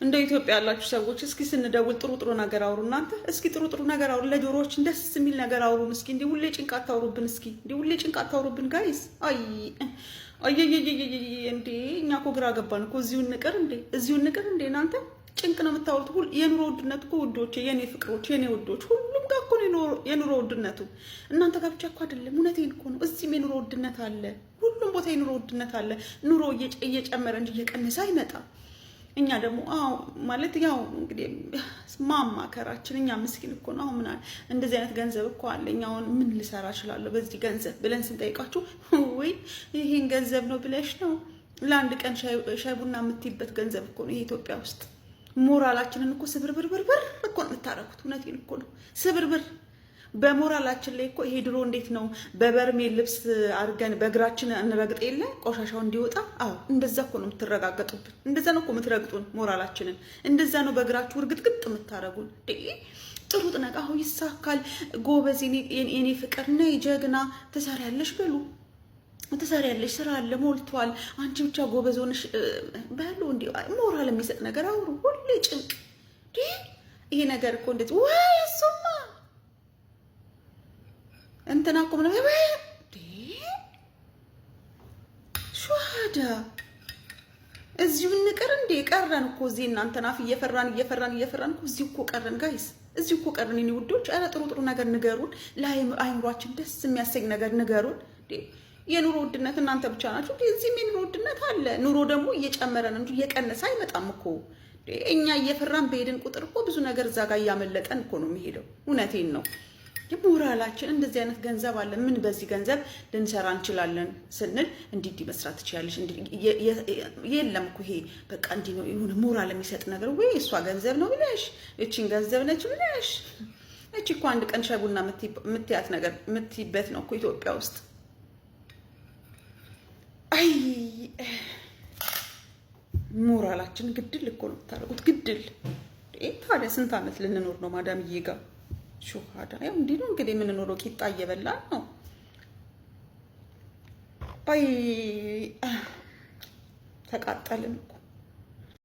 እንደ ኢትዮጵያ ያላችሁ ሰዎች እስኪ ስንደውል ጥሩ ጥሩ ነገር አውሩ። እናንተ እስኪ ጥሩ ጥሩ ነገር አውሩ፣ ለጆሮዎችን ደስ የሚል ነገር አውሩን። እስኪ እንዲህ ሁሌ ጭንቅ አታውሩብን። እስኪ እንዲህ ሁሌ ጭንቅ አታውሩብን guys። አይ አይ፣ እንዴ እኛ እኮ ግራ ገባን እኮ። እዚሁ እንቅር እንዴ? እዚሁ እንቅር እንዴ? እናንተ ጭንቅ ነው የምታወሩት። የኑሮ ውድነት እኮ ውዶቼ፣ የኔ ፍቅሮች፣ የኔ ውዶች፣ ሁሉም ጋር እኮ ነው የኑሮ ውድነቱ። እናንተ ጋር ብቻ እኮ አይደለም። እውነቴን እኮ ነው። እዚህም የኑሮ ውድነት አለ። ሁሉም ቦታ የኑሮ ውድነት አለ። ኑሮ እየጨመረ እንጂ እየቀነሰ አይመጣም። እኛ ደግሞ አዎ ማለት ያው እንግዲህ ማማከራችን እኛ ምስኪን እኮ ነው። አሁን ምን እንደዚህ አይነት ገንዘብ እኮ አለኝ፣ አሁን ምን ልሰራ እችላለሁ በዚህ ገንዘብ ብለን ስንጠይቃችሁ፣ ወይ ይሄን ገንዘብ ነው ብለሽ ነው? ለአንድ ቀን ሻይ ቡና የምትይበት ገንዘብ እኮ ነው ይሄ ኢትዮጵያ ውስጥ። ሞራላችንን እኮ ስብርብርብርብር እኮ ነው የምታረጉት። እውነቴን እኮ ነው፣ ስብርብር በሞራላችን ላይ እኮ። ይሄ ድሮ እንዴት ነው በበርሜል ልብስ አድርገን በእግራችን እንረግጥ የለ ቆሻሻው እንዲወጣ? አዎ፣ እንደዛ እኮ ነው የምትረጋገጡብን። እንደዛ ነው እኮ የምትረግጡን ሞራላችንን። እንደዛ ነው በእግራችሁ እርግጥግጥ የምታረጉን። ጥሩ ጥነቅ፣ አሁ ይሳካል፣ ጎበዝ፣ የኔ ፍቅር፣ ነይ ጀግና፣ ትሰሪያለሽ በሉ፣ ትሰሪያለሽ፣ ስራ አለ ሞልቷል፣ አንቺ ብቻ ጎበዝ ሆነሽ በሉ። እንዲ ሞራል የሚሰጥ ነገር አውሩ። ሁሌ ጭንቅ ይሄ ነገር እኮ እንደዚህ ወይ እሱማ እንትና እኮ ምናምን ሸሃዳ እዚሁ እንቅር እንዴ? ቀረን እኮ እዚህ እናንተን አፍ እየፈራን እየፈራን እየፈራን እኮ እዚሁ እኮ ቀረን guys፣ እዚሁ እኮ ቀረን። የኔ ውዶች፣ ኧረ ጥሩ ጥሩ ነገር ንገሩን፣ ለአይምሯችን ደስ የሚያሰኝ ነገር ንገሩን። የኑሮ ውድነት እናንተ ብቻ ናችሁ? እዚህም የኑሮ ውድነት አለ። ኑሮ ደግሞ እየጨመረ ነው እንጂ እየቀነሰ አይመጣም እኮ። እኛ እየፈራን በሄድን ቁጥር እኮ ብዙ ነገር እዛ ጋር እያመለጠን እኮ ነው የሚሄደው። እውነቴን ነው። የሞራላችን እንደዚህ አይነት ገንዘብ አለ፣ ምን በዚህ ገንዘብ ልንሰራ እንችላለን ስንል እንዲህ እንዲህ መስራት ትችላለሽ። የለም እኮ ይሄ በቃ እንዲህ ነው የሆነ ሞራል የሚሰጥ ነገር። ወይ እሷ ገንዘብ ነው ብለሽ፣ እቺን ገንዘብ ነች ብለሽ፣ እቺ እኮ አንድ ቀን ሻይ ቡና የምትያት ነገር የምትይበት ነው እኮ ኢትዮጵያ ውስጥ። አይ ሞራላችን ግድል እኮ ነው የምታደርጉት፣ ግድል። ታዲያ ስንት ዓመት ልንኖር ነው ማዳምዬ ጋር? ሹሃዳ ያው እንዲህ ነው እንግዲህ የምንኖረው፣ ቂጣ እየበላን ነው። አይ ተቃጠልን እኮ።